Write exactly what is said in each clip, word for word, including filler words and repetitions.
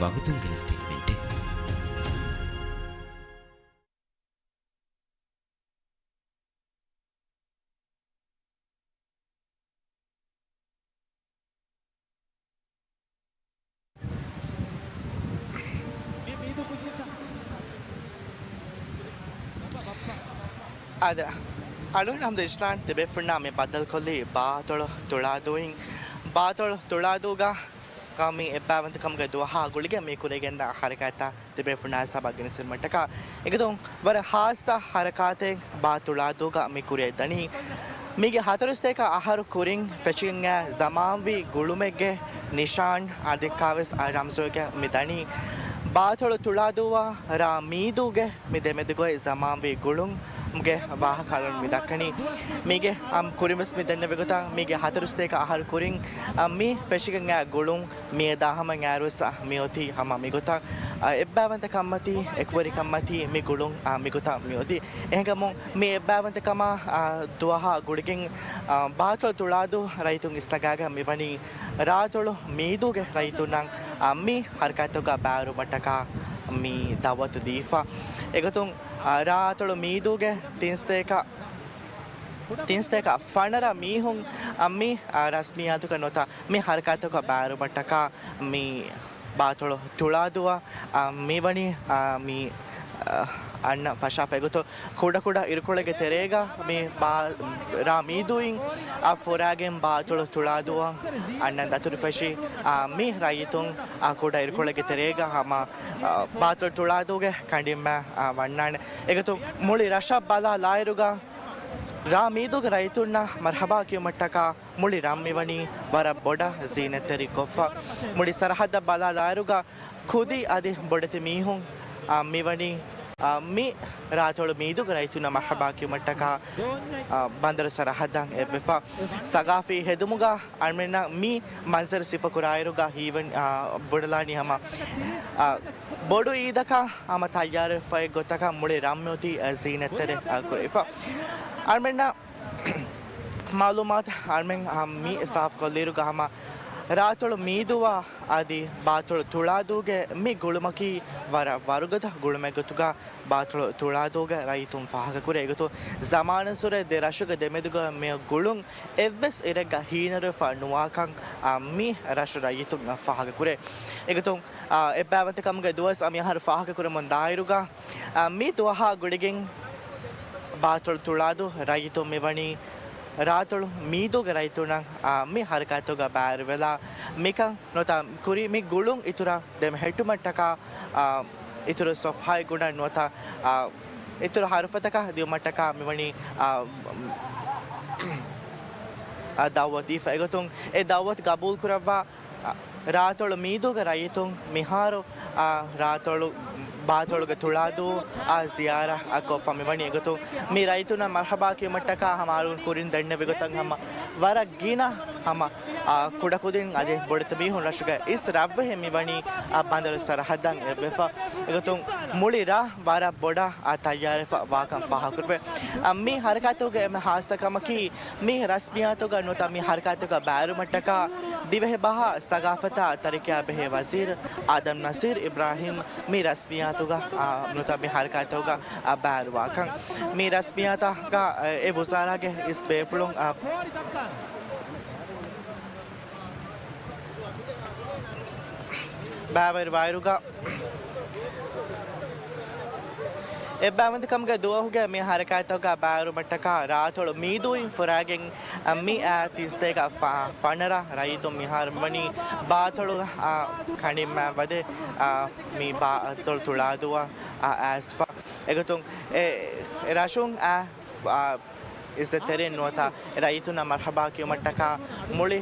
ވަގުތުން ގެނެސްދިން އިވެންޓެއް. އާދެ، އަޅުގަނޑު ހަމްދު އިސްލާން ތިބޭފުންނާ މި ބައްދަލުކޮށްލީ ބާތޮޅު ތުޅާދޫއިން. ބާތޮޅު ތުޅާދޫގަ ކަމީ އެއްބާވަންތަކަމުގެ ދުވަހާ ގުޅިގެން މި ކުރިގެންދާ ހަރަކާތްތައް ތިބޭފުންނާ ހިސާބަށް ގެނެސްދިނުމަށްޓަކާ އެގޮތުން ވަރަށް ހާއްސަ ހަރަކާތެއް ބާ ތުޅާދޫގަ މި ކުރިއަށްދަނީ. މީގެ ހަތަރު ސަތޭކަ އަހަރު ކުރިން ފެށިގެން އައި ޒަމާންވީ ގުޅުމެއްގެ ނިޝާން އަދި ކާވެސް އާ ރަމްޒުގެ މި ދަނީ. ބާތޮޅު ތުޅާދޫއާ ރާ މީދޫގެ މި ދެމެދުގައި ޒަމާންވީ ގުޅުމުގެ ވާހަކަ އަޅުން މި ދައްކަނީ. މީގެ އަމް ކުރިންވެސް މި ދެންނެވި ގޮތަށް މީގެ ހަތަރު ސަތޭކަ އަހަރު ކުރިން އަ، މި ފެށިގެން އައި ގުޅުން މިއަދާ ހަމަ އައިރުވެސް މިއޮތީ ހަމަ މިގޮތަށް، އ، އެއްބާވަންތަކަންމަތީ، އެކުވެރިކަންމަތީ މި ގުޅުން، އ، މިގޮތަށް މިއޮތީ. އެހެންކަމުން މި އެއްބާވަންތަކަމާ، އ، ދުވަހާ ގުޅިގެން، އ، ބާތޮޅު ތުޅާދޫ ރައްޔިތުން އިސްތަކާގެ މިވަނީ ރާތޮޅު މީދޫގެ ރައްޔިތުންނަށް، އ، މި ހަރަކާތުގަ ބައިވެރިވުމަށްޓަކާ މި ދައުވަތު ދީފަ. އެގޮތުން، އ، ރާތޮޅު މީދޫގެ ތިންސަތޭކަ ތިންސަތޭކަ ފަނަރަ މީހުން، އަ، މި، އ، ރަސްމިއްޔާތުގަ ނުވަތަ މި ހަރަކާތުގަ ބައިވެރިވުމަށްޓަކާ މި ބާތޮޅު ތުޅާދޫއަށް، އ، މިވަނީ، އ، މި، އ، އަންނަ ފަށާފަ. އެގޮތުން ކުޑަކުޑަ އިރުކޮޅެއްގެ ތެރޭގަ މި ބާ، ރާ މީދޫއިން، އ، ފުރާގެން ބާތޮޅު ތުޅާދޫއަށް އަންނަ ދަތުރުފެށި، އ، މި ރައްޔިތުން، އ، ކުޑަ އިރުކޮޅެއްގެ ތެރޭގަ ހަމަ، އ، ބާތޮޅު ތުޅާދޫގެ ކަނޑިންމެ، އ، ވަންނާނެ. އެގޮތުން މުޅި ރަށަށް ބަލާލާއިރުގަ ރާ މީދޫގެ ރައްޔިތުންނަށް މަރްހަބާ ކިޔުމަށްޓަކާ މުޅި ރަށް މިވަނީ ވަރަށް ބޮޑަށް ޒީނަތްތެރި ކޮށްފަ. މުޅި ސަރަހައްދަށް ބަލާލާއިރުގަ ކުދި އަދި ބޮޑެތި މީހުން، އާ، މިވަނީ، އާ، މި ރާތޮޅު މީދޫގެ ރައްޔިތުންނަށް މަރްހަބާ ކިޔުމަށްޓަކާ، އާ، ބަނދަރު ސަރަހައްދަށް އެއްވެފަ. ސަގާފީ ހެދުމުގަ އަޅުމެންނަށް މި މަންޒަރު ސިފަކުރާއިރުގަ ހީވަން، އާ، ބުނެލާނީ ހަމަ، އާ، ބޮޑު އީދަކަށް ހަމަ ތައްޔާރުވެފައި ގޮތަކަށް މުޅި ރަށް މިއޮތީ، އާ، ޒީނަތްތެރި، އާ، ކުރެވިފަ. އަޅުމެންނަށް މައުލޫމާތު އަޅުމެން މި ސާފުކޮށްލިއިރުގަ ހަމަ ރާތޮޅު މީދޫއާ އަދި ބާތޮޅު ތުޅާދޫގެ މި ގުޅުމަކީ ވަރަށް ވަރުގަދަ ގުޅުމެއްގޮތުގަ ބާތޮޅު ތުޅާދޫގެ ރައްޔިތުން ފާހަގަކުރޭ. އެގޮތުން ޒަމާނުއްސުރެ ދެ ރަށުގެ ދެމެދުގަ މި ގުޅުން އެއްވެސް އިރެއްގަ ހީނަރުވެފަ ނުވާކަން މި ރަށު ރައްޔިތުން ފާހަގަކުރޭ. އެގޮތުން އެއްބާވަންތަކަމުގެ ދުވަސް މިއަހަރު ފާހަގަކުރަމުން ދާއިރުގަ، އާ، މި ދުވަހާ ގުޅިގެން ބާތޮޅު ތުޅާދޫ ރައްޔިތުން މިވަނީ ރާތޮޅު މީދޫގެ ރައްޔިތުންނަށް، އާ، މި ހަރަކާތުގަ ބައިވެރިވެލާ މިކަން ނުވަތަ ކުރީ މި ގުޅުން އިތުރަށް ދެމެހެއްޓުމަށްޓަކާ، އާ، އިތުރު ސޮފްހާއެއް ގުނަ ނުވަތަ، އާ، އިތުރު ހަރުފަތަކަށް ދިއުމަށްޓަކާ މިވަނީ، އާ، އާ، ދައުވަތު ދީފަ. އެގޮތުން އެ ދައުވަތު ގަބޫލުކުރައްވާ ރާތޮޅު މީދޫގެ ރައްޔިތުން މިހާރު، އާ، ރާތޮޅު، ބާތޮޅުގެ ތުޅާދޫ، އާ، ޒިޔާރަތް، އާ، ކޮށްފަ މިވަނީ. އެގޮތުން މި ރައްޔިތުންނަށް މަރްހަބާ ކިޔުމަށްޓަކާ ހަމަ އަޅުގަނޑު ކުރިން ދެންނެވި ގޮތަށް ހަމަ ވަރަށް ގިނަ ހަމަ، އާ، ކުޑަކުދިން އަދި ބޮޑެތި މީހުން ރަށުގެ އިސް ރަށްވެހިން މިވަނީ، އާ، ބަނދަރު ސަރަހައްދަށް އެއްވެފަ. އެގޮތުން މުޅި ރަށް ވަރަށް ބޮޑަށް، އާ، ތައްޔާރުވެފަ ވާކަން ފާހަގަކުރެވޭ. އާ، މި ހަރަކާތުގެ އެންމެ ހާއްސަ ކަމަކީ، މި ރަސްމިއްޔާތުގަ ނުވަތަ މި ހަރަކާތުގަ ބައިވެރިވުމަށްޓަކާ ދިވެހިބަހާ ސަގާފަތާ ތަރައްޤީއާ ބެހޭ ވަޒީރު އާދަމް ނަސީރު އިބްރާހީމް މި ރަސްމިއްޔާތުގަ، އާ، ނުވަތަ މި ހަރަކާތުގަ، އާ، ބައިވެރިވާކަން. މި ރަސްމިއްޔާތަކަށް، އާ، އެ ވުޒާރާގެ އިސް ބޭފުޅުން، އާ، ބައިވެރިވާއިރުގަ، އެއްބާވަންތަކަމުގެ ދުވަހުގެ މި ހަރަކާތުގަ ބައިވެރިވުމަށްޓަކާ ރާތޮޅު މީދޫއިން ފުރާގެން، އަ، މި އައި ތިންސަތޭކަ ފަ-، ފަނަރަ ރައްޔިތުން މިހާރު މިވަނީ ބާތޮޅު، އަ، ކަނޑިންމެ ވަދެ، އަ، މި ބާތޮޅު ތުޅާދޫއަށް، އަ، އައިސްފަ. އެގޮތުން އެ، އެ ރަށުން އައި، އަ، އިއްޒަތްތެރިން ނުވަތަ ރައްޔިތުންނަށް މަރްހަބާ ކިޔުމަށްޓަކާ މުޅި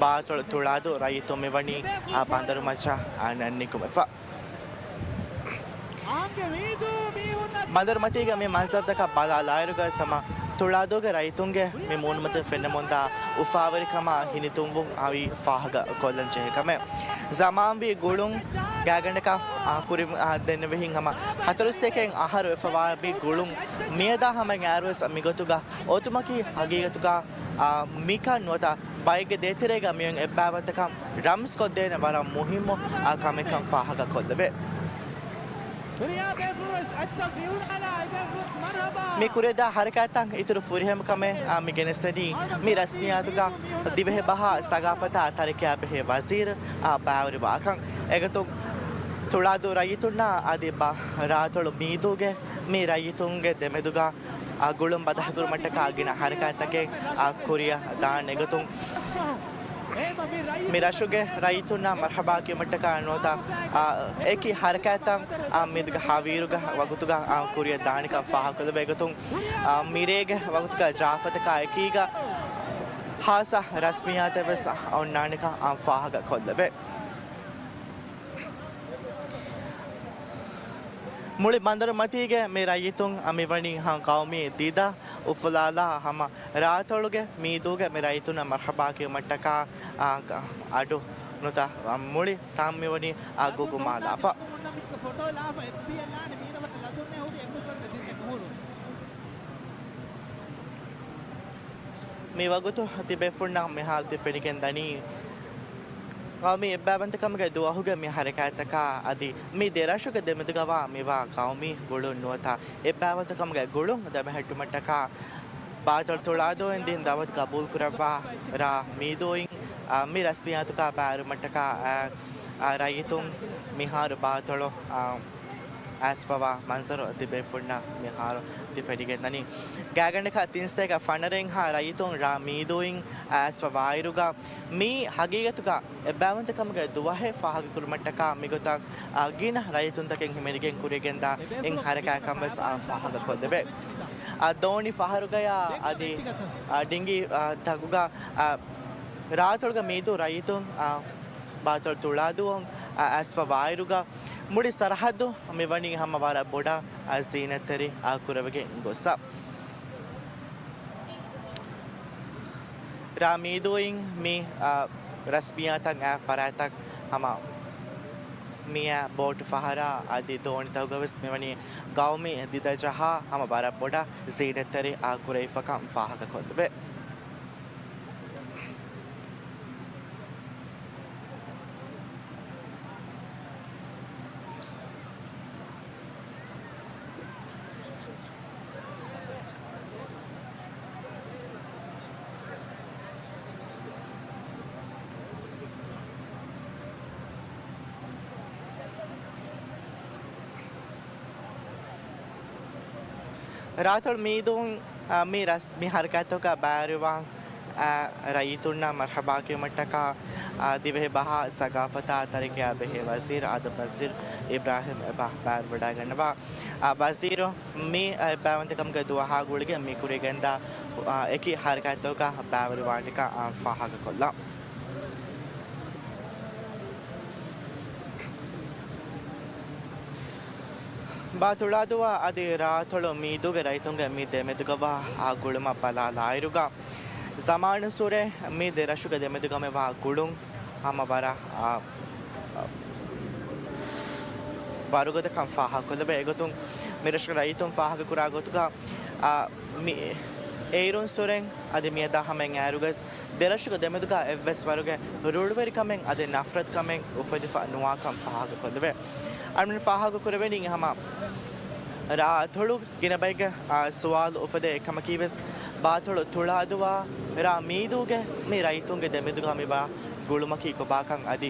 ބާތޮޅު ތުޅާދޫ ރައްޔިތުން މިވަނީ، އާ، ބަނދަރު މައްޗަށް، އާ، ނިކުމެފަ. ބަނދަރު މަތީގެ މި މަންޒަރުތަކަށް ބަލާލާއިރުގަ ސަމަ ތުޅާދޫގެ ރައްޔިތުންގެ މި މޫނުމަތިން ފެންނަމުންދާ އުފާވެރިކަމާ ހިނިތުންވުން އައި ފާހަގަ ކޮށްލަން ޖެހޭ ކަމެއް. ޒަމާންވީ ގުޅުން ގާތްގަނޑަކަށް، އާ، ކުރިން، އާ، ދެންނެވިހިން ހަމަ ހަތަރުސަތޭކައިން އަހަރު ވެފަވާ މި ގުޅުން މިއަދާ ހަމަ އައިރުވެސް މިގޮތުގަ އޮތުމަކީ ހަގީގަތުގަ، އާ، މިކަން ނުވަތަ އޭގެ ދޭތެރޭގަ މިއޮތް އެއްބާވަތަކަށް ރަމްޒް ކޮށްދޭނެ ވަރަށް މުހިއްމު އާ ކަމެއްކަން ފާހަގަކޮށްލެވޭ. މި ކުރިއަށްދާ ހަރަކާތްތައް އިތުރު ފުރިހަމަ ކަމެއް އާ މި ގެނެސްދެނީ މި ރަސްމިއްޔާތުގަ ދިވެހިބަހާ ސަގާފަތާ ތަރައްޤިއާ ބެހޭ ވަޒީރު އާ ބައިވެރިވާކަން. އެގޮތުން ތުޅާދޫ ރައްޔިތުންނާ އަދި ބަ-، ރާތޮޅު މީދޫގެ މި ރައްޔިތުންގެ ދެމެދުގަ އާ، ގުޅުން ބަދަހަކުރުމަށްޓަކާ ގިނަ ހަރަކާތްތަކެއް، އާ، ކުރިއަށް ދާން އެގޮތުން މި ރަށުގެ ރައްޔިތުންނާ މަރްޙަބާ ކިޔުމަށްޓަކާ ނުވަތަ، އާ، އެކި ހަރަކާތްތައް، އާ، މިދިގަ ހާވީރުގަ ވަގުތުގަ، އާ، ކުރިއަށް ދާނެކަން ފާހަގަކޮށްލެވޭ ގޮތުން، އާ، މިރޭގެ ވަގުތުގަ ޖާފަތަކާ އެކީގަ ހާއްސަ ރަސްމިއްޔާތެއް ވެސް އޮންނާނެކަން، އާ، ފާހަގަކޮށްލެވޭ. މުޅި ބަނދަރު މަތީގެ މި ރައްޔިތުން މިވަނީ ހަ ގައުމީ ދިދަ އުފުލާލާ ހަމަ ރާތޮޅުގެ މީދޫގެ މި ރައްޔިތުންނަށް މަރްޙަބާ ކިޔުމަށްޓަކާ، އާ، އަޑު ނުތަ، މުޅި ތާން މިވަނީ އާ ގުގުމާލާފަ. މި ވަގުތު ތިބޭފުޅުންނަށް މިހާރު ތި ފެނިގެން ދަނީ، ގައުމީ އެއްބައިވަންތަކަމުގެ ދުވަހުގެ މި ހަރަކާތްތަކާ އަދި މި ދެރަށުގެ ދެމެދުގަވާ މިވާ ގައުމީ ގުޅުން ނުވަތަ އެއްބައިވަންތަކަމުގެ ގުޅުން ދަމަހެއްޓުމަށްޓަކާ ބާތޮޅު ތުޅާދޫއިން ދިން ދައުވަތު ގަބޫލުކުރައްވާ ރ. މީދޫއިން، އާ، މި ރަސްމިއްޔާތުގަ ބައިވެރިވުމަށްޓަކާ، އާ، އާ، ރައްޔިތުން މިހާރު ބާތޮޅު، އާ، އައިސްފަވާ މަންޒަރު ތިބޭފުޅުންނަށް މިހާރު ތި ފެނިގެންދަނީ. ގާތްގަނޑަކަށް ތިން ސަތޭކަ ފަނަރައިންހާ ރައްޔިތުން ރ. މީދޫއިން އައިސްފަ ވާއިރުގަ މީ ހަގީގަތުގަ އެއްބައިވަންތަކަމުގެ ދުވަހެއް ފާހަގަކުރުމަށްޓަކާ މިގޮތަށް، އާ، ގިނަ ރައްޔިތުންތަކެއް ހިމެނިގެން ކުރިއަށް ގެންދާ އެއް ހަރަކާތްކަން ވެސް، އާ، ފާހަގަކޮށްލެވޭ. އާ، ދޯނި ފަހަރުގަޔާ އަދި، އާ، ޑިނގި، އާ، ތަކުގަ، އާ، ރާތޮޅުގެ މީދޫ ރައްޔިތުން، އާ، ބާތޮޅު ތުޅާދޫއަށް، އާ، އައިސްފަ ވާއިރުގަ މުޅި ސަރަހައްދު މިވަނީ ހަމަ ވަރަށް ބޮޑަށް، އާ، ޒީނަތްތެރި، އާ، ކުރެވިގެން ގޮސް. ރ. މީދޫއިން މި، އާ، ރަސްމިއްޔާތަށް އައި ފަރާތްތައް ހަމަ މިއާ ބޯޓު ފަހަރާ އަދި ދޯނިތަކުގަ ވެސް މިވަނީ ގައުމީ ދިދަ ޖަހާ ހަމަ ވަރަށް ބޮޑަށް ޒީނަތްތެރި، އާ، ކުރެވިފަކަން ފާހަގަކޮށްލެވޭ. ރާތޮޅު މީދޫން، އާ، މި ރަސް-، މި ހަރަކާތްތަކުގަ ބައިވެރިވާ، އާ، ރައްޔިތުންނަށް މަރްޙަބާ ކިޔުމަށްޓަކާ، އާ، ދިވެހި ބަހާ ސަގާފަތާ ތަރައްޤިއާ ބެހޭ ވަޒީރު އާދަމް ނަޒީރު އިބްރާހިމް އެބަ ބައިވެރިވަޑައިގަންނަވާ. އާ، ވަޒީރު މި އެއްބައިވަންތަކަމުގެ ދުވަހާ ގުޅިގެން މި ކުރިއަށް ގެންދާ، އާ، އެކި ހަރަކާތްތަކަކަށް ބައިވެރިވާނެކަން، އާ، ފާހަގަކޮށްލާ. ބާ ތުޅާދޫއާ އަދި ރާތޮޅު މީދޫގެ ރައްޔިތުންގެ މި ދެމެދުގަވާ އާ ގުޅުމަށް ބަލާލާއިރުގަ، ޒަމާނުއްސުރެ މި ދެރަށުގެ ދެމެދުގަ މިވާ ގުޅުން ހަމަ ވަރަށް، އާ، ވަރުގަދަކަން ފާހަގަކޮށްލެވޭ. އެގޮތުން މިރަށުގެ ރައްޔިތުން ފާހަގަކުރާ ގޮތުގަ، އާ، މި އޭރުންސުރެން އަދި މިއަދާ ހަމައިން އައިރުގަސް ދެރަށުގެ ދެމެދުގަ އެއްވެސް ވަރުގެ ރުޅުވެރިކަމެއް އަދި ނަފްރަތުކަމެއް އުފެދިފަ ނުވާކަން ފާހަގަކޮށްލެވޭ. އަޅުގަނޑު ފާހަގަކުރެވެނީ ހަމަ ރާ އަތޮޅު ގިނަ ބައެއްގެ، އާ، ސުވާލު އުފެދޭ އެކަމަކީވެސް، ބާތޮޅު ތުޅާދޫއާ ރާ މީދޫގެ މި ރައްޔިތުންގެ ދެމެދުގަ މިވާ ގުޅުމަކީ ކޮބާކަން އަދި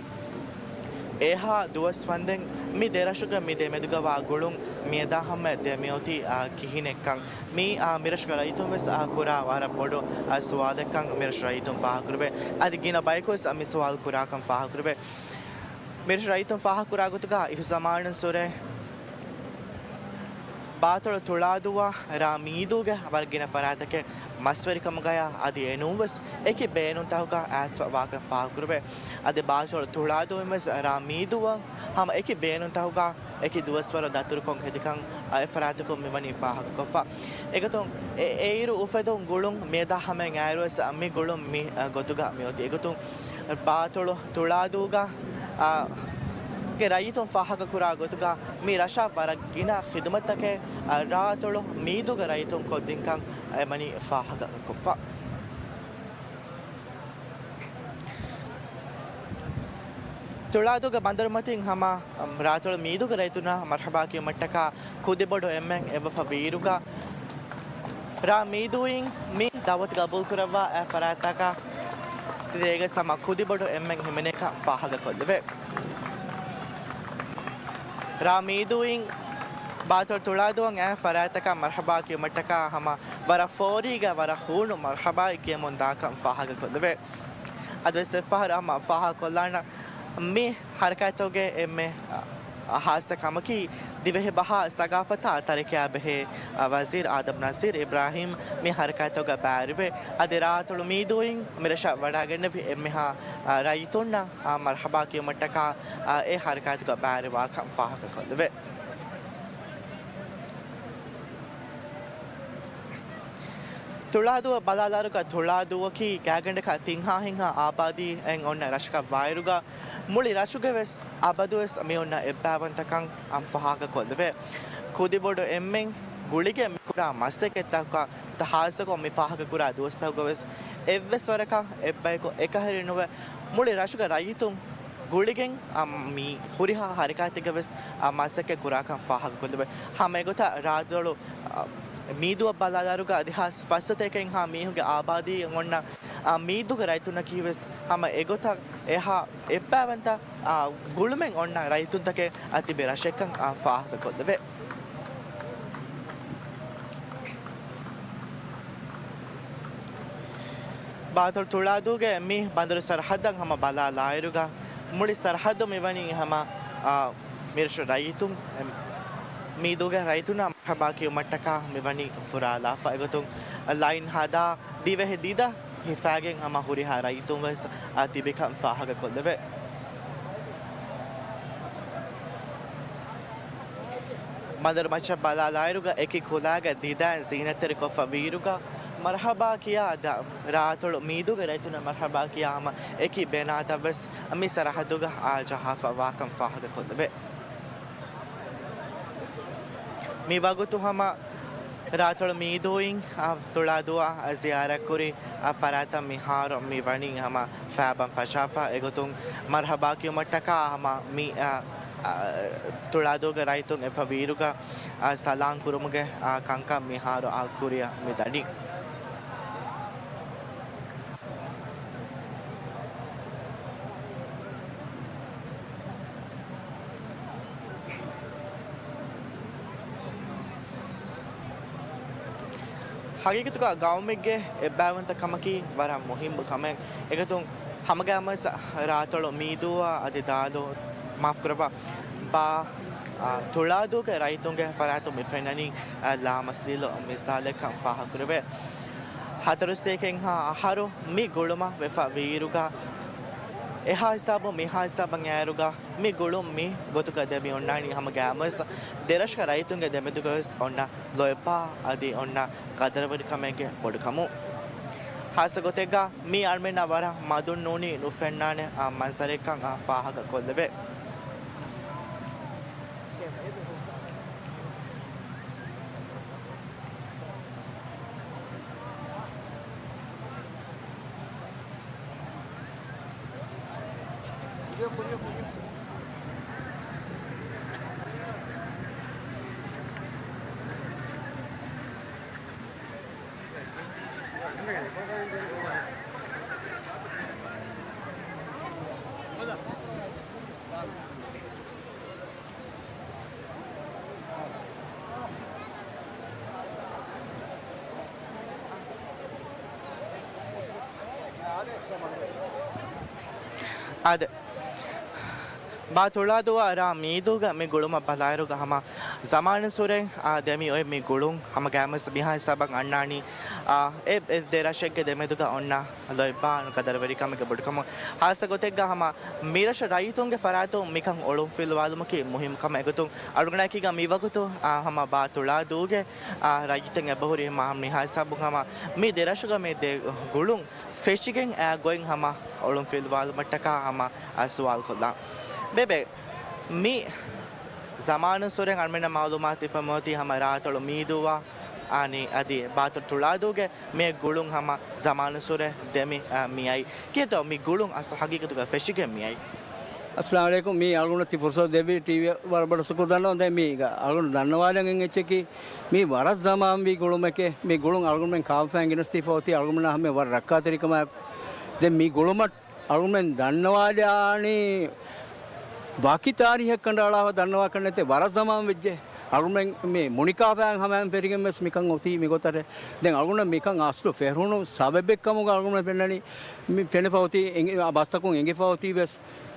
އެހާ ދުވަސް ވަންދެން މި ދެރަށުގެ މި ދެމެދުގަވާ ގުޅުން މިއަދާ ހަމަޔަށް ދެމިއޮތީ، އާ، ކިހިނެއްކަން. މީ، އާ، މިރަށުގެ ރައްޔިތުން ވެސް، އާ، ކުރާ ވަރަށް ބޮޑު، އާ، ސުވާލެއްކަން މިރަށު ރައްޔިތުން ފާހަގަކުރެވޭ. އަދި ގިނަ ބަޔަކު ވެސް، އާ، މި ސުވާލު ކުރާކަން ފާހަގަކުރެވޭ. މިރަށު ރައްޔިތުން ފާހަގަކުރާ ގޮތުގަ އިހު ޒަމާނުން ސުރެ ބާތޮޅު ތުޅާދޫއާ ރާ މީދޫގެ ވަރަށް ގިނަ ފަރާތްތަކެއް މަސްވެރިކަމުގަޔާ އަދި އެނޫންވެސް އެކި ބޭނުންތަކުގަ އައިސްފަ ވާކަން ފާހަގަކުރެވޭ. އަދި ބާތޮޅު ތުޅާދޫއިންވެސް ރާ މީދޫއަށް ހަމަ އެކި ބޭނުންތަކުގަ އެކި ދުވަސްވަރު ދަތުރުކޮށް ހެދިކަން އެ ފަރާތަކުން މިވަނީ ފާހަގަކޮށްފަ. އެގޮތުން އެ-، އެއިރު އުފެދުން ގުޅުން މިއަދާ ހަމައިން އައިރުވެސް މި ގުޅުން މި، އަ، ގޮތުގަ މިއޮތީ. އެގޮތުން ބާތޮޅު ތުޅާދޫގަ، އާ، ގެ ރައްޔިތުން ފާހަގަކުރާ ގޮތުގަ މި ރަށަށް ވަރަށް ގިނަ ޚިދުމަތްތަކެއް، އާ، ރާތޮޅު މީދޫގެ ރައްޔިތުން ކޮށްދިންކަން އެމަނީ ފާހަގަކޮށްފަ. ތުޅާދޫގެ ބަނދަރުމަތިން ހަމަ ރާތޮޅު މީދޫގެ ރައްޔިތުންނާ މަރްހަބާ ކިޔުމަށްޓަކާ ކުދިބޮޑު އެންމެން އެއްވެފަ ވީއިރުގަ، ރ. މީދޫއިން މި ދައުވަތު ގަބޫލުކުރައްވާ އެ ފަރާތްތަކާ ތެރޭގަ ހަމަ ކުދިބޮޑު އެންމެން ހިމެނޭކަން ފާހަގަކޮށްލެވޭ. ރ. މީދޫއިން ބާތޮޅު ތުޅާދޫއަށް އެ ފަރާތްތަކާ މަރްހަބާ ކިޔުމަށްޓަކާ ހަމަ ވަރަށް ފޯރީގަ ވަރަށް ހޫނު މަރްހަބާއެއް ކިޔަމުން ދާކަން ފާހަގަކޮށްލެވޭ. އަދިވެސް އެއްފަހަރު ހަމަ ފާހަގަކޮށްލާނަން މި ހަރަކާތުގެ އެންމެ، އަ، ހާއްސަ ކަމަކީ، ދިވެހި ބަހާ ސަގާފަތާ ތަރިކަޔާ ބެހޭ، އަ، ވަޒީރު އާދަމް ނަޒީރު އިބްރާހީމް މި ހަރަކާތުގަ ބައިވެރިވެ، އަދި ރާތޮޅު މީދޫއިން މިރަށަށް ވަޑައިގެންނެވި އެންމެހާ، އަ، ރައްޔިތުންނަށް، އަ، މަރްހަބާ ކިޔުމަށްޓަކާ، އަ، އެ ހަރަކާތުގަ ބައިވެރިވާކަން ފާހަގަކޮށްލެވޭ. ތުޅާދޫއަށް ބަލާލާއިރުގަ ތުޅާދޫއަކީ ގާތްގަނޑަކަށް ތިންހާ ހިންހާ އާބާދީއެއް އޮންނަ ރަށަކަށް ވާއިރުގަ، މުޅި ރަށުގެ ވެސް އަބަދުވެސް މި އޮންނަ އެއްބައިވަންތަކަން އަން ފާހަގަކޮށްލެވޭ. ކުދިބޮޑު އެންމެން ގުޅިގެން މި ކުރާ މަސައްކަތްތަކަށް ހާއްސަކޮށް މި ފާހަގަކުރާ ދުވަސްތަކުގަ ވެސް އެއްވެސް ވަރަކަށް އެއްބަޔަކު އެކަހެރި ނުވެ، މުޅި ރަށުގެ ރައްޔިތުން ގުޅިގެން، އަ، މި ހުރިހާ ހަރަކާތެއްގަ ވެސް، އަ، މަސައްކަތް ކުރާކަން ފާހަގަކޮށްލެވޭ. ހަމަ އެގޮތަށް ރާތޮޅު، އަ، މީދޫއަށް ބަލާލާއިރުގަ ދެހާސް ފައްސަތޭކަ ހިންހާ މީހުންގެ އާބާދީއެއް އޮންނަ، އަ، މީދޫގެ ރައްޔިތުންނަކީ ވެސް ހަމަ އެގޮތަށް އެހާ އެއްބައިވަންތަ، އާ، ގުޅުމެއް އޮންނަ ރައްޔިތުންތަކެއް، އާ، ތިބި ރަށެއްކަން، އާ، ފާހަގަކޮށްލެވޭ. ބާތޮޅު ތުޅާދޫގެ މި ބަނދަރު ސަރަހައްދަށް ހަމަ ބަލާލާއިރުގަ، މުޅި ސަރަހައްދު މިވަނީ ހަމަ، އާ، މިރަށު ރައްޔިތުން، އެ، މީދޫގެ ރައްޔިތުންނާ މަރްހަބާ ކިޔުމަށްޓަކާ މިވަނީ ފުރާލާފަ. އެގޮތުން ލައިން ހަދާ ދިވެހި ދިދަ ހިފާގެން ހަމަ ހުރިހާ ރައްޔިތުން ވެސް، އަ، ތިބިކަން ފާހަގަކޮށްލެވޭ. ބަނދަރު މައްޗަށް ބަލާލާއިރުގަ އެކި ކުލައިގެ ދިދައިން ޒީނަތްތެރިކޮށްފަ ވީއިރުގަ މަރްހަބާ ކިޔާ ދަ-، ރާތޮޅު މީދޫގެ ރައްޔިތުންނަށް މަރްހަބާ ކިޔާ ހަމަ އެކި ބޭނާތައް ވެސް މި ސަރަހައްދުގަ އާ ޖަހާފަ ވާކަން ފާހަގަކޮށްލެވޭ. މި ވަގުތު ހަމަ ރާތޮޅު މީދޫއިން، އާ، ތުޅާދޫއާ ޒިޔާރަތްކުރި، އާ، ފަރާތަށް މިހާރު މި ވަނީ ހަމަ ފައިބަން ފަށާފަ. އެގޮތުން މަރްހަބާ ކިޔުމަށްޓަކާ ހަމަ މި، އާ، އާ، ތުޅާދޫގެ ރައްޔިތުން އެއްފަ ވީއިރުގަ، އާ، ސަލާން ކުރުމުގެ، އާ، ކަންކަން މިހާރު އާ ކުރިއަށް މި ދަނީ. ހަގީގަތުގަ ގައުމެއްގެ އެއްބައިވަންތަ ކަމަކީ ވަރަށް މުހިއްމު ކަމެއް. އެގޮތުން ހަމަގައިމުވެސް ރާތޮޅު މީދޫއާ އަދި ދާލޯ، މާފުކުރައްވާ، ބާ، އާ، ތުޅާދޫގެ ރައްޔިތުންގެ ފަރާތުން މި ފެންނަނީ، އާ، ލާމަސީލު މިސާލެއްކަން ފާހަގަކުރެވޭ. ހަތަރުސަތޭކައެއްހާ އަހަރު މި ގުޅުމަށް ވެފަ ވީއިރުގަ، އެހާ ހިސާބުން މިހާ ހިސާބަށް އައިއިރުގަ، މި ގުޅުން މި ގޮތުގަ ދެމި އޮންނާނީ ހަމަ ގައިމުވެސް ދެރަށުގެ ރައްޔިތުންގެ ދެމެދުގަވެސް އޮންނަ ލޯތްބާ އަދި އޮންނަ ޤަދަރުވެރިކަމެއްގެ ބޮޑުކަމުން. ހާއްސަ ގޮތެއްގަ މީ އަޅުމެންނަށް ވަރަށް މަދުން ނޫނީ ނުފެންނާނެ، އާ، މަންޒަރެއްކަން، އާ، ފާހަގަކޮށްލެވޭ. އާދެ، ބާ ތުޅާދޫއާ ރ. މީދޫގެ މި ގުޅުމަށް ބަލާއިރުގަ ހަމަ ޒަމާނުއްސުރެ، އާ، ދެމި އޮތް މި ގުޅުން ހަމަ ގައިމުވެސް މިހާ ހިސާބަށް އަންނާނީ، އާ، އެ، އެ ދެ ރަށެއްގެ ދެމެދުގަ އޮންނަ ލޯތްބާ ޤަދަރުވެރިކަމެއްގެ ބޮޑުކަމުން. ހާއްސަ ގޮތެއްގަ ހަމަ މިރަށު ރައްޔިތުންގެ ފަރާތުން މިކަން އޮޅުންފިލުވާލުމަކީ މުހިއްމު ކަމެއް. އެގޮތުން އަޅުގަނޑަކީގަ މިވަގުތު، އާ، ހަމަ ބާ ތުޅާދޫގެ، އާ، ރައްޔިތުން އެބަހުރި މާ މިހާ ހިސާބުން ހަމަ މި ދެރަށުގަ މި ދެ ގުޅުން ފެށިގެން އާ ގޮތް ހަމަ އޮޅުންފިލުވާލުމަށްޓަކާ ހަމަ އާ ސުވާލު ކޮށްލާ. ބޭބެ، މި ޒަމާނުއްސުރެ އަޅުމެންނަށް މައުލޫމާތު ހިފަމުވަތީ ހަމަ ރާތޮޅު މީދޫއާ އަނި އަދި ބާތޮޅު ތުޅާދޫގެ މި ގުޅުން ހަމަ ޒަމާނުއްސުރެ ދެމި، އާ، މިއައީ. ކިއެއްތޯ މި ގުޅުން އަސްލު ހަގީގަތުގަ ފެށިގެން މިއައީ؟ އައްސަލާމު ޢަލައިކުމް. މި އަޅުގަނޑަށް ތި ފުރުސަތު ދެއްވި ޓީވީ ވަރަށް ބޮޑަށް ޝުކުރު ދަންނަވަން. ދެން މީގަ އަޅުގަނޑު ދަންނަވާލަން އެއްޗަކީ، މީ ވަރަށް ޒަމާންވީ ގުޅުމެކޭ. މި ގުޅުން އަޅުގަނޑުމެން ކާފައިން ގެނެސްދީފަ އޮތީ އަޅުގަނޑުމެންނާ ހަމަ ވަރަށް ރައްކާތެރިކަމާއެކު. ދެން މި ގުޅުމަށް އަޅުގަނޑުމެން ދަންނަވާލާނީ ވަކި ތާރީހެއް ކަނޑައަޅާފަ ދަންނަވާކަށް ނެތޭ، ވަރަށް ޒަމާން ވެއްޖެ. އަޅުގަނޑުމެން މި މުނިކާފައިން ހަމައިން ފެށިގެން ވެސް މިކަން އޮތީ މިގޮތަށް. ދެން އަޅުގަނޑު މިކަން އަސްލު ފެށުނު ސަބަބެއް ކަމުގަ އަޅުގަނޑު ފެންނަނީ، މި ފެނިފަ އޮތީ އެނގި-، ބަސްތަކުން އެނގިފަ އޮތީ ވެސް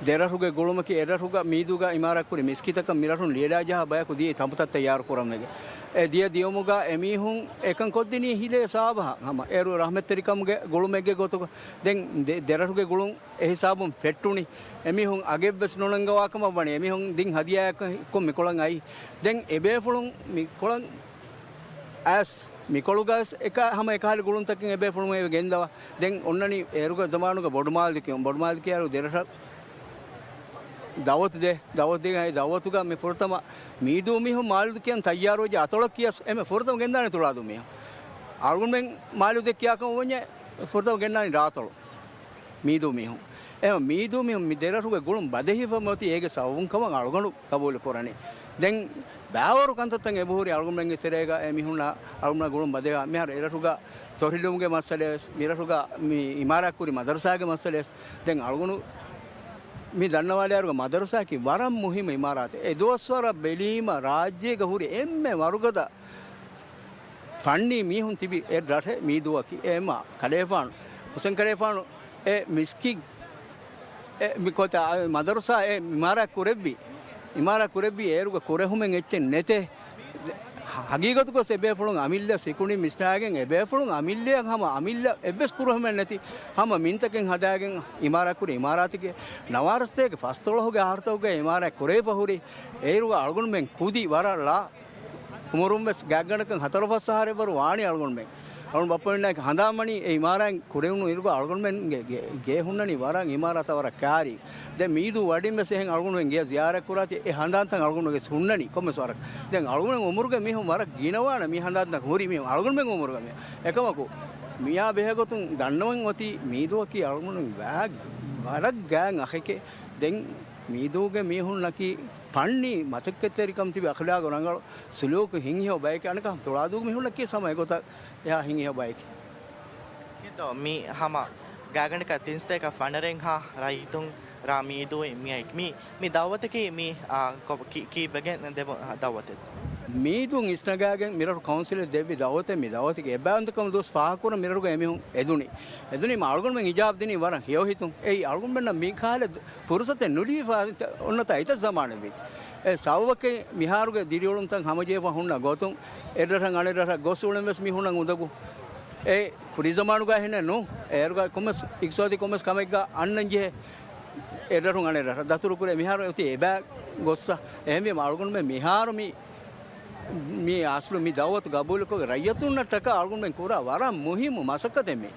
ދެރަށުގެ ގުޅުމަކީ އެރަށުގަ މީދޫގަ އިމާރާތްކުރި މިސްކިތަކަށް މިރަށުން ލިޔެލާ ޖަހާ ބަޔަކު ދިޔައީ ތަނބުތައް ތައްޔާރު ކުރަން ވެގެން. އެ ދިޔަ ދިޔުމުގަ އެމީހުން އެކަން ކޮށްދިނީ ހިލޭ ސާބަހަށް ހަމަ. އޭރު ރަޙްމަތްތެރިކަމުގެ ގުޅުމެއްގެ ގޮތުގަ ދެން ދެ-، ދެރަށުގެ ގުޅުން އެހިސާބުން ފެއްޓުނީ. އެމީހުން އަގެއްވެސް ނުނަންގަވާ ކަމަށް ވަނީ. އެމީހުން ދިން ހަދިޔާއަކަށް މިކޮޅަށް އައީ. ދެން އެބޭފުޅުން މިކޮޅަށް އައިސް މިކޮޅުގައި އެކަ-، ހަމަ އެކަހަލަ ގުޅުންތަކެއް އެބޭފުޅުން އެ ގެންދަވާ. ދެން އޮންނަނީ އޭރުގެ ޒަމާނުގަ ބޮޑުމާލި ދެކެއުން. ބޮޑުމާލި ދެކެއަރު ދެރަށަށް ދައުވަތު ދޭ. ދައުވަތު ދޭ، އެ ދައުވަތުގަ މި ފުރަތަމަ މީދޫ މީހުން މާލިދު ކިޔަން ތައްޔާރުވެއްޖެ އަތޮޅަށް ކިޔަސް އެމެ ފުރަތަމަ ގެންދާނެ ތުޅާދޫ މީހުން. އަޅުގަނޑުމެން މާލިދު ދެ ކިޔާކަމަށް ވަންޏާ ފުރަތަމަ ގެންނާނީ ރާތޮޅު. މީދޫ މީހުން. އެހެން މީދޫ މީހުން މި ދެރަށުގެ ގުޅުން ބަދެހިފަ މިއޮތީ އޭގެ ސަބަބުން ކަމަށް އަޅުގަނޑު ގަބޫލު ކުރަނީ. ދެން ބައިވަރު ކަންތައްތައް އެބަހުރި އަޅުގަނޑުމެންގެ ތެރޭގަ އެ މީހުންނާ އަޅުގަނޑު ގުޅުން ބަދެހާ. މިހާރު އެރަށުގަ ތޮށިލުމުގެ މައްސަލަވެސް، މިރަށުގަ މި އިމާރާތްކުރި މަދަރުސާގެ މައްސަލަވެސް. ދެން އަޅުގަނޑު މި ދަންނަވާލިއިރުގަ މަދަރުސާއަކީ ވަރަށް މުހިއްމު އިމާރާތެއް. އެ ދުވަސްވަރަށް ބެލީމަ ރާއްޖޭގަ ހުރި އެންމެ ވަރުގަދަ ފަންނީ މީހުން ތިބި އެ ރަށެއް މީދޫއަކީ. އެ މާ ކަލޭފާނު، ހުސެން ކަލޭފާނު އެ މިސްކިތް، އެ މި ކޮތަ-، މަދަރުސާ އެ އިމާރާތް ކުރެއްވި، އިމާރާތް ކުރެއްވީ އޭރުގަ ކުރެހުމެއް އެއްޗެއް ނެތޭ. ހަގީގަތުގަސް އެބޭފުޅުން އަމިއްލަ ސިކުނޑި މިސްނާގެން އެބޭފުޅުން އަމިއްލައަށް ހަމަ އަމިއްލަ އެއްވެސް ކުރެހުމެއް ނެތި ހަމަ މިންތަކެއް ހަދާގެން އިމާރާތްކުރި އިމާރާތެއްގެ ނަވާރަސަތޭކަ ފަސްދޮޅަހުގެ އަހަރުތަކުގައި އިމާރާތް ކުރެވިފަ ހުރި. އޭރުގަ އަޅުގަނޑުމެން ކުދި ވަރަށް ލާ އުމުރުން ވެސް ގާތްގަނޑަކަށް ހަތަރު ފަސް އަހަރެއްވަރު ވާނީ އަޅުގަނޑުމެން. އަޅުގަނޑު ބައްޕަމެންނާއެކު ހަނދާންވަނީ އެ އިމާރާތް ކުރެވުނު އިރުގަ އަޅުގަނޑުމެންގެ ގެ-، ގޭ ހުންނަނީ ވަރަށް އިމާރާތަށް ވަރަށް ކާރި. ދެން މީދޫ ވަޑިން ވެސް އެހެން އަޅުގަނޑުމެން ގެޔަށް ޒިޔާރަތް ކުރާތީ އެ ހަނދާންތައް އަޅުގަނޑުގެ ހުންނަނީ ކޮންމެސް ވަރަކަށް. ދެން އަޅުގަނޑު އުމުރުގެ މީހުން ވަރަށް ގިނަވާނެ މި ހަނދާންތައް ހުރި މީހުން އަޅުގަނޑުމެން އުމުރުގެ މީހުން. އެކަމަކު މިޔާ ބެހޭގޮތުން ދަންނަވަން އޮތީ މީދޫއަކީ އަޅުގަނޑު ވަ-، ވަރަށް ގާތް އަޚެކޭ. ދެން މީދޫގެ މީހުންނަކީ ފަންނީ މަސައްކަތްތެރިކަން ތިބި އަޚްލާގު ރަނގަޅު ސުލޫކު ހިތްހެޔޮ ބަޔެކޭ. އަނެކާ ތުޅާދޫ މީހުންނަކީ ހަމަ އެގޮތަށް އެހާ ހިތްހެޔޮ ބަޔެކޭ. ކިތޯ މި ހަމަ ގާތްގަނޑަކަށް ތިންސަތޭކަ ފަނަރައެއްހާ ރައްޔިތުން ރާ މީދޫއިން މިއައި މި، މި ދައުވަތަކީ މި، އާ، ކޮ-، ކި-، ކީއްވެގެން ދެވު-، އާ، ދައުވަތެއް؟ މީދޫން އިސްނަގާގެން މިރަށު ކައުންސިލަށް ދެއްވި ދައުވަތެއް. މި ދައުވަތުގެ އެއްބައިވަންތަކަމު ދުވަސް ފާހަގަކުރަން މިރަށުގަ އެމީހުން އެދުނީ. އެދުނީމަ އަޅުގަނޑުމެން އިޖާބަ ދިނީ ވަރަށް ހެޔޮ ހިތުން. އެއީ އަޅުގަނޑުމެންނަށް މި ކަހަލަ ފުރުސަތެއް ނުލިބިފަ އޮންނަތާ އެތައް ޒަމާނެއް ވެއްޖެ. އެ ސަބަބަކީ މިހާރުގެ ދިރިއުޅުންތައް ހަމަޖެހިފަ ހުންނަ ގޮތުން އެއްރަށަށް އަނެއްރަށަށް ގޮސް އުޅެން ވެސް މީހުންނަށް އުނދަގޫ. އެ ކުރީ ޒަމާނުގަ ހެނެއް ނޫން. އޭރުގަ ކޮންމެސް އިގްތިސޯދީ ކޮންމެސް ކަމެއްގަ އަންނަން ޖެހޭ. އެއްރަށުން އަނެއްރަށަށް ދަތުރުކުރޭ މިހާރު އޮތީ އެބަ ގޮއްސަ. އެހެންވީމަ އަޅުގަނޑުމެން މިހާރު މި، މި އަސްލު މި ދައުވަތު ގަބޫލުކޮށް ރައްޔިތުންނަށްޓަކާ އަޅުގަނޑުމެން ކުރާ ވަރަށް މުހިއްމު މަސައްކަތެއް މީ.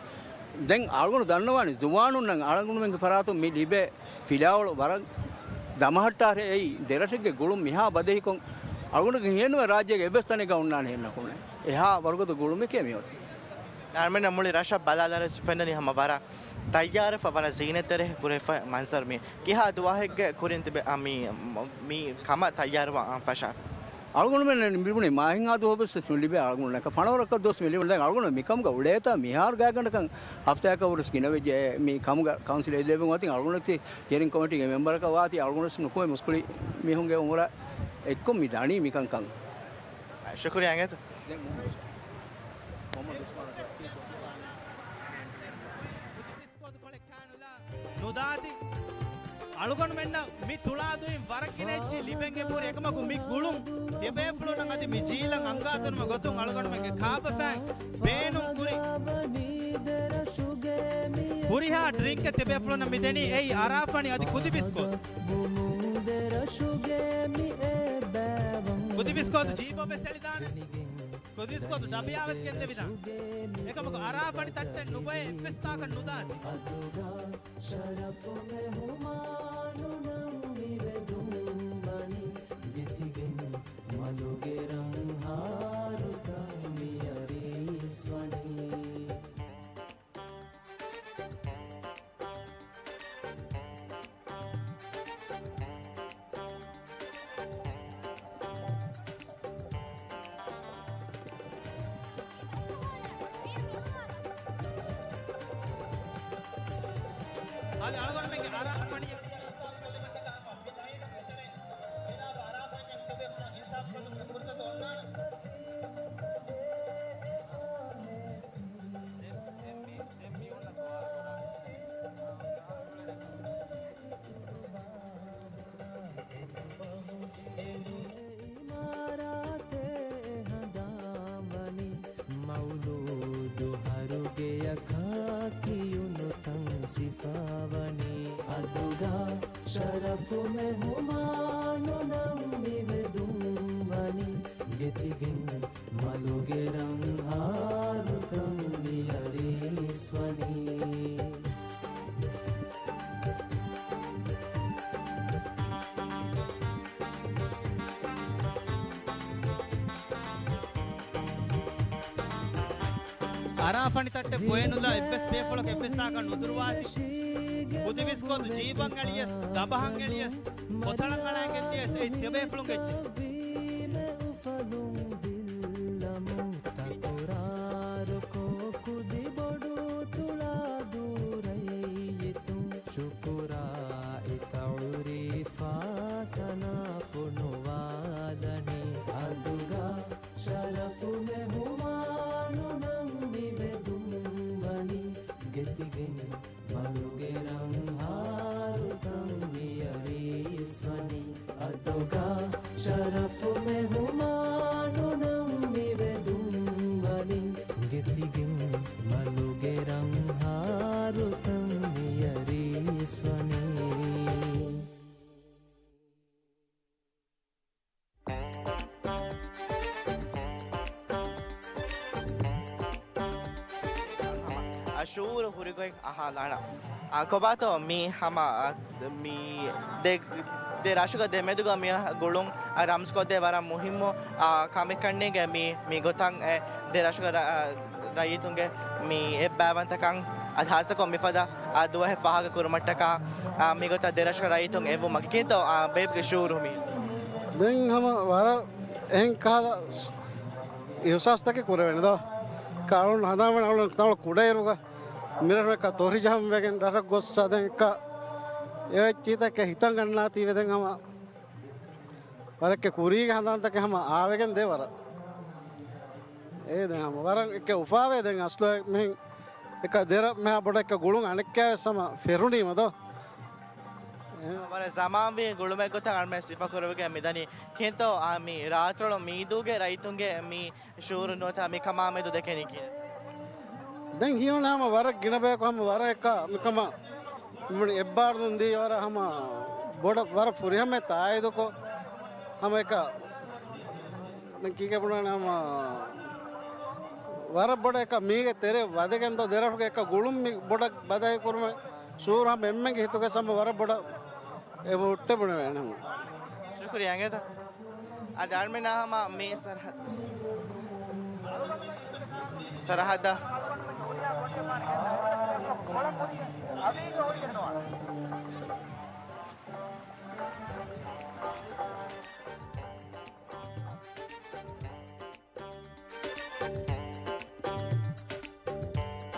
ދެން އަޅުގަނޑު ދަންނަވާނީ ޒުވާނުންނަށް އަޅުގަނޑުމެންގެ ފަރާތުން މި ލިބޭ ފިލާވަޅު ވަރަށް ދަމަހައްޓާށޭ. އެއީ ދެރަށެއްގެ ގުޅުން މިހާ ބަދެހިކޮށް އަޅުގަނޑުގެ ހިޔެއްނުވޭ ރާއްޖޭގެ އެއްވެސް ތަނެއްގަ އޮންނާނެ ހެންނަކުނެ. އެހާ ވަރުގަދަ ގުޅުމެކޭ މިއޮތީ. އަޅުމެންނަށް މުޅި ރަށަށް ބަލާލާރެސް ފެންނަނީ ހަމަ ވަރަށް ތައްޔާރެފަ، ވަރަށް ޒީނަތްތެރި ކުރެފަ މަންޒަރު މި. ކިހާ ދުވަހެއްގެ ކުރިން ތިބެ، އަ، މި، މި ކަމަށް ތައްޔާރުވާން ފަށާފި؟ އަޅުގަނޑުމެން މިބުނީ މާހެއްހާ ދުވަހުވެސް މި ލިބޭ އަޅުގަނޑުންނަކަށް ފަނަރަ ވަރަކަށް ދުވަސް މި ލިބުނީ. ދެން އަޅުގަނޑު މިކަމުގަ އުޅޭތާ މިހާރު ގާތްގަނޑަކަށް ހަފްތާއަކަށްވުރެސް ގިނަވެއްޖެ މި ކަމުގަ ކައުންސިލަށް އެދެވެން އޮތިން އަޅުގަނޑަކީ ސްޓިއަރިން ކޮމިޓީގެ މެމްބަރަކަށް ވާތީ އަޅުގަނޑުވެސް ނުކުމެ މުސްކުޅި މީހުންގެ އުމުރަށް އެއްކޮށް މި ދަނީ މިކަންކަން. ޝުކުރިއްޔާ އިނގޭތޯ. ނުދާތި. އަޅުގަނޑުމެންނަށް މި ތުޅާދޫއިން ވަރަށް ގިނަ އެއްޗެއް ލިބެން އެބަހުރި. އެކަމަކު މި ގުޅުން ތިޔަބޭފުޅުންނަށް އަދި މި ޖީލަށް އަންގާދިނުމަށް ގޮތުން އަޅުގަނޑުމެންގެ ކާބަފައިން ބޭނުން ކުރި ހުރިހާ ޑްރިންކެއް ތިޔަބޭފުޅުންނަށް މި ދެނީ. އެއީ އަރާފަނި އަދި ކުދި ބިސްކޯތު. ކުދި ބިސްކޯތު ޖީބަށް ވެސް އެޅިދާނެ. ކުދި ބިސްކޯތު ޑަބިޔާ ވެސް ގެންދެވިދާނެ. އެކަމަކު އަރާފަނި ތައްޓެއް ނުބޮއެ އެއްވެސް ތާކަށް ނުދާތި. އަދުގަ ޝަރަފު މެހުމާނުނަށް މި ވެދުން ވަނީ ދެތިގެން މަލުގެ ރަންހާރުތައް މި އަރިސް ވަނީ. އަޅުގަނޑުމެންގެ އަރާ ފަނި އިމާރާތެއް ހަނދާންވަނީ، މައުލޫދު ހަރުގެޔަކާ ކިޔުނު ތަން ސިފަވަނީ. އަދުގަ ޝަރަފު މެހުމާނުން މިވެދުންވަނީ، ގެތިގެން މަލުގެ ރަންހާރުތައް މިއަރިސްވަނީ. އަރާ ފަނިތައްޓެއް ބޮއެ ނުލާ އެއްވެސް ބޭފުޅަކު އެއްވެސް ތާކަށް ނުދުރުވާތި. ކުދި ވިސްކޮން ޖީބަށް އެޅިޔަސް، ދަބަހަށް އެޅިޔަސް، ކޮތަޅަށް އަޅާ ގެންދިޔަސް އެއީ ތިޔަބޭފުޅުންގެ އެއްޗެއް. އުފަލުން ދިއްލަމުން ތަކުރާރުކޮށް ކުދި ބޮޑު ތުޅާދޫ ރައްޔިތުން ޝުކުރާއި ތަޢުރީފާ ސަނާ ފޮނުވާލަނީ. އަދުގަ ޝަރަފު މެހުމާނުން މިވެދުންވަނީ. ގެތިގެން މަލުގެ ރަންހާރުތައް މިއަރިސްވަނީ. އަދުގަ ޝަރަފު މެހުމާނުން މިވެދުންވަނީ. ގެތިގެން މަލުގެ ރަންހާރުތައް މިއަރިސްވަނީ. އަ، ޝުޢޫރު ހުރިގޮތް އަހާލާނަ. އާ، ކޮބާތޯ މި ހަމަ، އާ، މި ދެ، ދެ ރަށުގަ ދެމެދުގަ މި ގުޅުން، އާ، ރަމްޒުކޮށްދޭ ވަރަށް މުހިއްމު، އާ، ކަމެއް ކަންނޭނގެ މި، މި ގޮތަށް އެ ދެ ރަށުގަ ރަ، އާ، ރައްޔިތުންގެ މި އެއްބައިވަންތަކަން އަދި ހާއްސަކޮށް މިފަދަ، އާ، ދުވަހެއް ފާހަގަ ކުރުމަށްޓަކާ، އާ، މިގޮތަށް ދެރަށުގެ ރައްޔިތުން އެއްވުމަކީ ކިހިނެއްތޯ، އާ، ބޭބްގެ ޝުޢޫރު މީ؟ ދެން ހަމަ ވަރަށް އެހެން ކަހަލަ އިޙްސާސްތަކެއް ކުރެވޭނެ ދޯ. ކައުން ހަނދާންވަނީ އަޅުން ތަޅު ކުޑައިރުގަ މިރަށު އެކަ ތޮރިޖަހަން ވެގެން ރަށަށް ގޮސް ސަދެން އެކަ އެ އެއްޗިތަކެއް ހިތަށް ގަންނާތީވެ ދެން ހަމަ ވަރަށް ކުރީގެ ހަނދާންތަކެއް ހަމަ އާވެގެން ދޭ ވަރަށް. އޭ ދެން ހަމަ ވަރަށް އެކެ އުފާވޭ ދެން އަސްލު މިހެން އެކަ ދެރަ މެހާ ބޮޑަށް އެކަ ގުޅުން އަނެއްކާވެސް ހަމަ ފެރުނީމަ ދޯ. ވަރަށް ޒަމާންވީ ގުޅުމެއް ގޮތަށް އަޅުމެން ސިފަ ކުރެވިގެން މިދަނީ. ކިހިނެއްތޯ އާ މި ރާތޮޅު މީދޫގެ ރައްޔިތުންގެ މި ޝުޢޫރު ނުވަތަ މިކަމާ މެދު ދެކެނީ ކިހިނެއް؟ ދެން ހީވަނީ ހަމަ ވަރަށް ގިނަ ބަޔަކު ހަމަ ވަރަށް އެކަ މިކަމަށް މި އެއްބާރުލުން ދީ ވަރަށް ހަމަ ބޮޑަށް ވަރަށް ފުރިހަމަ ތާއީދުކޮށް ހަމަ އެކަ ދެން ކީކޭ ބުނާނެ ހަމަ ވަރަށް ބޮޑަށް އެކަ މީގެ ތެރެ ވަދެގެން ދޯ ދެރަށުގެ އެކަ ގުޅުން މި ބޮޑަށް ބަދަހި ކުރުމެއް ޝުޢޫރު ހަމަ އެންމެންގެ ހިތުގެ ހަމަ ވަރަށް ބޮޑަށް އެ ހުއްޓެ ބުނެވޭނެ ހަމަ. ޝުކުރިއްޔާ އިނގޭތަ؟ އަދި އަޅުމެންނާ ހަމަ މި ސަރަހައްދަށް. ސަރަހައްދަށް.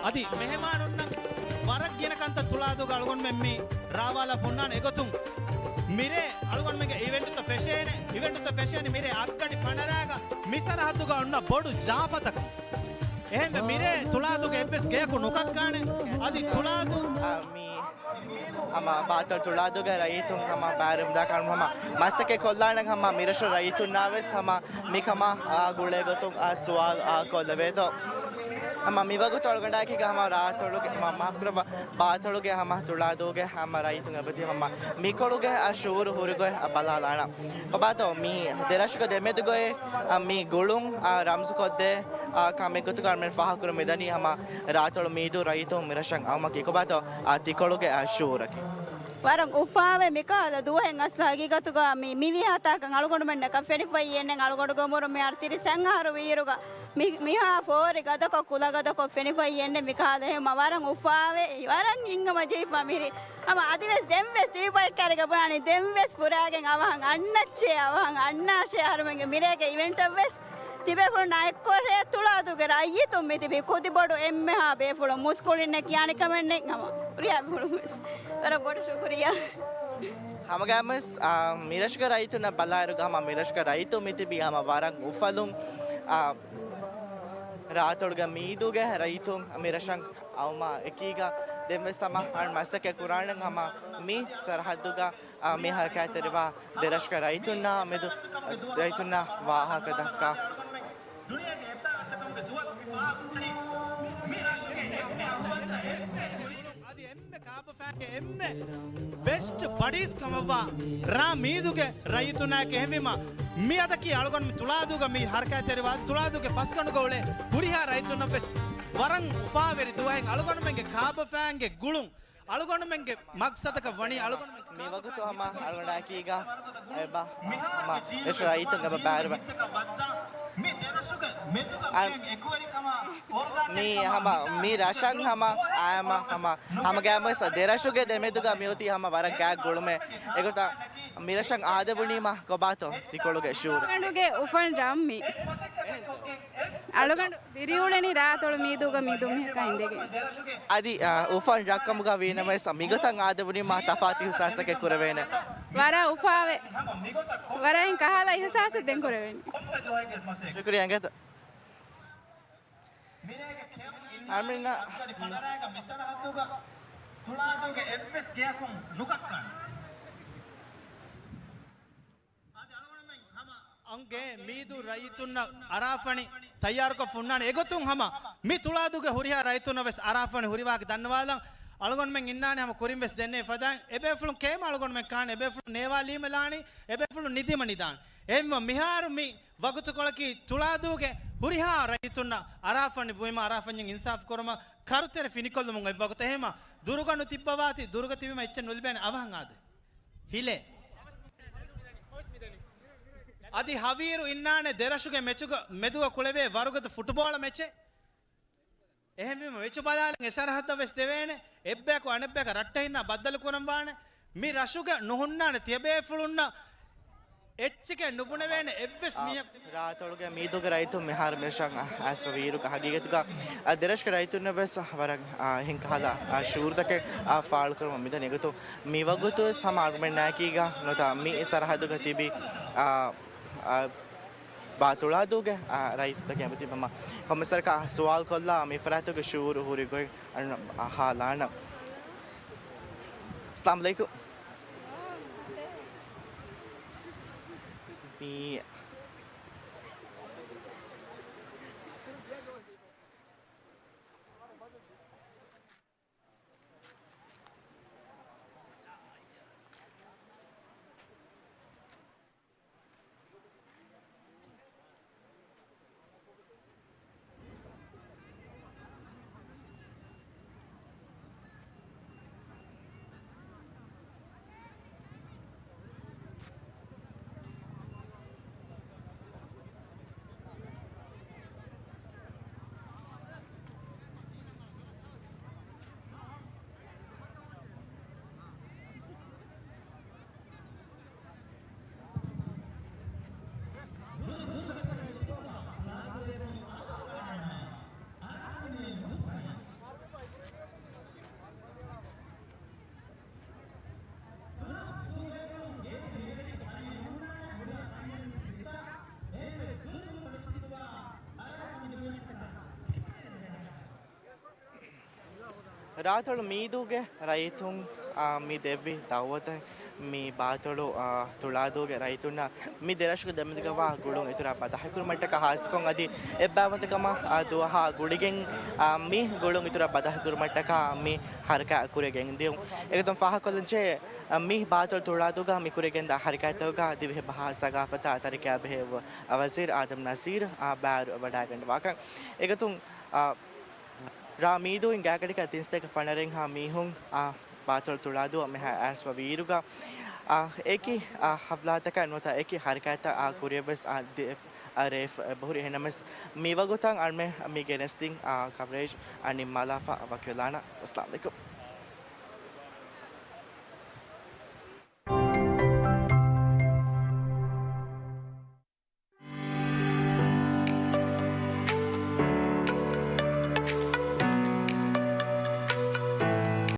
އަދި މެހެމާނުންނަށް ވަރަށް ގިނަ ކަންތައް ތުޅާދޫގަ އަޅުގަނޑުމެން މި ރާވާލާފަ އޮންނާނެ. އެގޮތުން މިރޭ އަޅުގަނޑުމެންގެ އިވެންޓުތައް ފެށޭނެ. އިވެންޓުތައް ފެށޭނެ މިރޭ އަށްގަޑި ފަނަރަގަ މި ސަރަހައްދުގަ އޮންނަ ބޮޑު ޖާފަތަކަށް. އެހެންވެ މިރޭ ތުޅާދޫގެ އެއްވެސް ގެޔަކު ނުކައްކާނެ. އަދި ތުޅާދޫ، އާ، މި ހަމަ ބާތޮޅު ތުޅާދޫގެ ރައްޔިތުން ހަމަ ބައިވެރިވެމުންދާ ކަމަށް ހަމަ މަސައްކަތް ކޮށްލާނެ ހަމަ މިރަށު ރައްޔިތުންނާވެސް ހަމަ މިކަމާ، އާ، ގުޅޭ ގޮތުން، އާ، ސުވާލު، އާ، ކޮށްލެވޭތޯ. ހަމަ މިވަގުތު އަޅުގަނޑާއެކީގަ ހަމަ ރާތޮޅުގެ ހަމަ މާފުކުރައްވާ، ބާތޮޅުގެ ހަމަ ތުޅާދޫގެ ހަމަ ރައްޔިތުން އެބަތި ހަމަ މިކޮޅުގެ އާ ޝުޢޫރު ހުރިގޮތް އާ ބަލާލާނަ. ކޮބާތޯ މި ދެރަށުގެ ދެމެދުގައި، އާ، މި ގުޅުން، އާ، ރަމްޒުކޮށްދޭ، އާ، ކަމެއްގޮތުގަ އަޅުމެން ފާހަގަކުރަން މިދަނީ ހަމަ ރާތޮޅު މީދޫ ރައްޔިތުން މިރަށަށް އައުމަކީ. ކޮބާތޯ އާ ތިކޮޅުގެ އާ ޝުޢޫރަކީ؟ ވަރަށް އުފާވޭ މިކަހަލަ ދުވަހެއް އަސްލު ހަގީގަތުގަ މި، މިވީހާ ތާކަށް އަޅުގަނޑުމެންނަކަށް ފެނިފައި އެންނެ އަޅުގަނޑުގެ އުމުރު މިހާރު ތިރީސް އަށް އަހަރު ވީއިރުގަ މި، މިހާ ފޯރި ގަދަކޮށް، ކުލަގަދަކޮށް ފެނިފައި އެންނެ މިކަހަލަ ހެމަ ވަރަށް އުފާވޭ، ވަރަށް ހިތްހަމަޖެހިފަ މިހިރީ. ހަމަ އަދިވެސް ދެންވެސް ތިބި ބައެއްކާރިގަ ބުނާނީ ދެންވެސް ފުރާގެން އަވަހަށް އަންނައްޗޭ، އަވަހަށް އަންނާށޭ އަހަރުމެންގެ މިރޭގެ އިވެންޓަށްވެސް. ތިބޭފުޅުންނާ އެއްކޮށޭ ތުޅާދޫގެ ރައްޔިތުން މިތިބީ ކުދިބޮޑު އެންމެހާ ބޭފުޅުން މުސްކުޅިންނޭ ކިޔާނެ ކަމެއް ނެތް ހަމަ ހުރިހާ ބޭފުޅުންވެސް. ވަރަށް ބޮޑު ޝުކުރިއްޔާ. ހަމަގައިމުވެސް، އާ، މިރަށުގެ ރައްޔިތުންނަށް ބަލާއިރުގަ ހަމަ މިރަށުގެ ރައްޔިތުން މިތިބީ ހަމަ ވަރަށް އުފަލުން، އާ، ރާތޮޅުގެ މީދޫގެ ރައްޔިތުން މިރަށަށް އައުމާ އެކީގަ ދެންވެސް ހަމަ އަން މަސައްކަތް ކުރާނެ ހަމަ މި ސަރަހައްދުގަ، އާ، މި ހަރަކާތްތެރިވާ ދެރަށުގެ ރައްޔިތުންނާ މެދު ރައްޔިތުންނާ ވާހަކަ ދައްކާ. ދުނިޔޭގެ އެއްބައިވަންތަކަމުގެ ދުވަސް މި ފާހަގަކުރީ މި ރަށުގެ އެންމެ އަހުވަންތަ އެންމެ ކުރި އަދި އެންމެ ކާބަފައިންގެ އެންމެ ބެސްޓް ބަޑީސް ކަމަށްވާ ރާ މީދުގެ ރައްޔިތުންނާއެކު އެހެންވީމަ، މި އަދަކީ އަޅުގަނޑު ތުޅާދޫގަ މި ހަރަކާތްތެރިވާ ތުޅާދޫގެ ފަސްގަނޑުގަ އުޅޭ ހުރިހާ ރައްޔިތުންނަށްވެސް ވަރަށް އުފާވެރި ދުވަހެއް. އަޅުގަނޑުމެންގެ ކާބަފައިންގެ ގުޅުން އަޅުގަނޑުމެންގެ މަގްސަދަކަށް ވަނީ އަޅުގަނޑުމެން މި ވަގުތު ހަމަ އަޅުގަނޑާއެކީގަ އެބަ ހަމަ އެސް ރައްޔިތުން އެބަ ބައިވެރިވަން. މި ދެރަށުގެ މެދުގަ އަ، މި ހަމަ މި ރަށަށް ހަމަ އާއެމަ ހަމަ ހަމަގައިމުވެސް ދެރަށުގެ ދެމެދުގަ މިއޮތީ ހަމަ ވަރަށް ގާތް ގުޅުމެއް. އެގޮތަށް މިރަށަށް އާދެވުނީމަ ކޮބާތޯ ތިކޮޅުގެ ޝުއޫރު؟ އަޅުގަނޑުގެ އުފަން ރަށް މި. އަޅުގަނޑު ދިރިއުޅެނީ ރާތޮޅު މީދޫގަ މީދު މީހަކާ އިނދެގެން. އަދި، އާ، އުފަން ރަށްކަމުގަ ވީނަމަވެސް މިގޮތަށް އާދެވުނީމާ ތަފާތު އިހުސާސްތަކެއް ކުރެވޭނެ. ވަރަށް އުފާވެ. ވަރަށް ކަހަލަ އިހުސާސެއް ދެން ކުރެވެނީ. ޝުކުރިއްޔާ އިނގޭތަ؟ އަމިންނަ ތުޅާދޫގެ އެއްވެސް ގެއަކުން ނުކައްކާނެ. އަންގޭ މީދޫ ރައްޔިތުންނަށް އަރާފަނި ތައްޔާރުކޮށް ހުންނާނެ. އެގޮތުން ހަމަ މި ތުޅާދޫގެ ހުރިހާ ރައްޔިތުންނަށް ވެސް އަރާފަނި ހުރިވާކަށް ދަންނަވާލަން. އަޅުގަނޑުމެން އިންނާނެ ހަމަ ކުރިން ވެސް ދެންނެވި ފަދައިން. އެބޭފުޅުން ކޭމަ އަޅުގަނޑުމެން ކާން، އެބޭފުޅުން ނޭވާ ލީމަ ލާނީ، އެބޭފުޅުން ނިދީމަ ނިދާނެ. އެހެންވީމަ މިހާރު މި ވަގުތުކޮޅަކީ ތުޅާދޫގެ ހުރިހާ ރައްޔިތުންނަށް އަރާފަނި ބުއިމަ އަރާފަންޏަށް އިންސާފު ކުރުމަށް ކަރުތެރެ ފިނިކޮށްލުމުން އޮތް ވަގުތު. އެހެންވީމަ ދުރުގަ ނުތިއްބަވާތި، ދުރުގަ ތިބީމަ އެއްޗެއް ނުލިބޭނެ އަވަހަށް އާދޭ. ހިލޭ. އަދި ހަވީރު އިންނާނެ ދެރަށުގެ މެޗުގަ މެދުގަ ކުޅެވޭ ވަރުގަދަ ފުޓުބޯޅަ މެޗެއް. އެހެންވީމަ މެޗު ބަލާލަން އެ ސަރަހައްދަށް ވެސް ދެވޭނެ. އެއްބަޔަކު އަނެއްބަޔަކަށް ރައްޓެހިންނާ ބައްދަލު ކުރަން ވާނެ. މި ރަށުގަ ނުހުންނާނެ ތިޔަބޭފުޅުންނަށް އެއްޗެކޭ ނުބުނެވޭނެ އެއްވެސް އާ، މީހަކު. ރާތޮޅުގެ މީދޫގެ ރައްޔިތުން މިހާރު މިރަށަށް އައިސްފަ ވީއިރުގަ ހަގީގަތުގަ، އާ، ދެރަށުގެ ރައްޔިތުންނަށް ވެސް ވަރަށް، އާ، އެހެން ކަހަލަ، އާ، ޝުއޫރުތަކެއް، އާ، ފާޅުކުރަމުން މިދަނީ. އެގޮތުން މި ވަގުތު ވެސް ހަމަ އަޅުގަނޑުމެންނާއެކީގަ ނުވަތަ މި ސަރަހައްދުގަ ތިބި، އާ، އާ، ބާތުޅާދޫގެ، އާ، ރައްޔިތުންތަކެއް އެބަތިބީމަ ކޮންމެސްވަރަކަށް ސުވާލު ކޮށްލާ މި ފަރާތުގެ ޝުއޫރު ހުރި ގޮތް އަހާލާނަން. އައްސަލާމު ޢަލައިކުމް. މީ ރާތޮޅު މީދޫގެ ރައްޔިތުން، އާ، މި ދެއްވި ދައުވަތަށް މި ބާތޮޅު، އާ، ތުޅާދޫގެ ރައްޔިތުންނަށް މި ދެރަށުގެ ދެމެދުގަވާ ގުޅުން އިތުރަށް ބަދަހިކުރުމަށްޓަކާ ހާއްސަކޮށް އަދި އެއްބައިވަންތަކަމާ، އާ، ދުވަހާ ގުޅިގެން، އާ، މި ގުޅުން އިތުރަށް ބަދަހިކުރުމަށްޓަކާ މި ހަރަކާތް ކުރިއަށް ގެންދިޔުން. އެގޮތުން ފާހަގަކޮށްލަންޖެހޭ، އާ، މި ބާތޮޅު ތުޅާދޫގަ މި ކުރިއަށް ގެންދާ ހަރަކާތްތަކުގަ ދިވެހި ބަހާ ސަގާފަތާ ތަރިކައާ ބެހޭ ވަ-، ވަޒީރު އާދަމް ނަޒީރު، އާ، ބާރު ވަޑައިގަންނަވާކަން. އެގޮތުން، އާ، ރާ މީދޫއިން ގާތްގަނޑަކަށް ތިންސަތޭކަ ފަނަރައެއްހާ މީހުން، އާ، ބާތޮޅު ތުޅާދޫއަށް މިހާ އައިސްފަ ވީއިރުގަ، އާ، އެކި، އާ، ހަފްލާތަކާ ނުވަތަ އެކި ހަރަކާތްތައް، އާ، ކުރިއަށް ވެސް، އާ، ދެ-، އާ، ރޭ އެބަހުރި. އެހެންނަމަވެސް، މިވަގުތަށް އަޅުމެން މި ގެނެސްދިން، އާ، ކަވަރޭޖް، އާ، ނިންމާލާފަ ވަކިވެލާނަން. އައްސަލާމު ޢަލައިކުމް.